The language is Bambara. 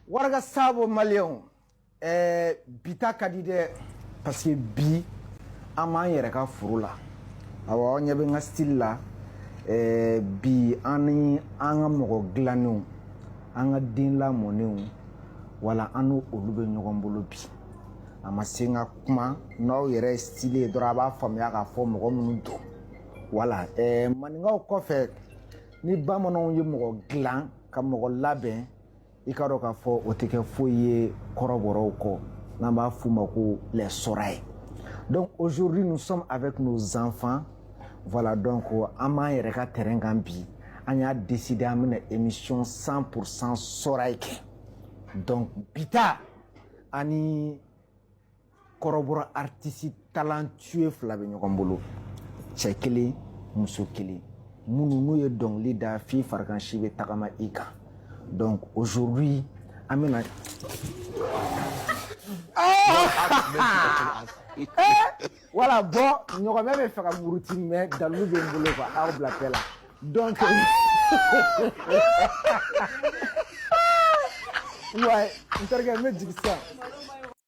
Waraka saabo maliyɛnw, ɛɛ bi ta ka di dɛ, parce que bi an b'an yɛrɛ ka foro la. Awɔ, aw ɲɛ bɛ n ka style la. Ɛɛ bi an ni an ka mɔgɔ dilannenw, an ka den lamɔnenw, wala an n'o olu bɛ ɲɔgɔn bolo bi. A ma se n ka kuma n'aw yɛrɛ ye style ye dɔrɔn, a b'a faamuya k'a fɔ mɔgɔ minnu don. Wala ɛɛ maninkaw kɔfɛ, ni bamananw ye mɔgɔ dilan ka mɔgɔ labɛn, i k'a dɔn k'a fɔ o tɛ kɛ foyi ye kɔrɔbɔrɔw kɔ, n'an b'a f'u ma ko les Soraï. Donc aujourd'hui, nous sommes avec nos enfants. Voilà, donc an b'an yɛrɛ ka terrain kan bi. An y'a décidé an bɛna émission 100% Soraï kɛ. Donc bi ta, ani kɔrɔbɔrɔ artiste talentueux fila bɛ ɲɔgɔn bolo, cɛ kelen, muso kelen, minnu n'u ye dɔnkili da f'i farikansi bɛ tagama i kan. Donc aujourd'hui an bɛna, voilà, bon, ɲɔgɔmɛ bɛ fɛ ka muruti, mais dalilu bɛ n bolo quoi, aw bila paix la. Donc ouais, n terikɛ, n bɛ jigin sisan.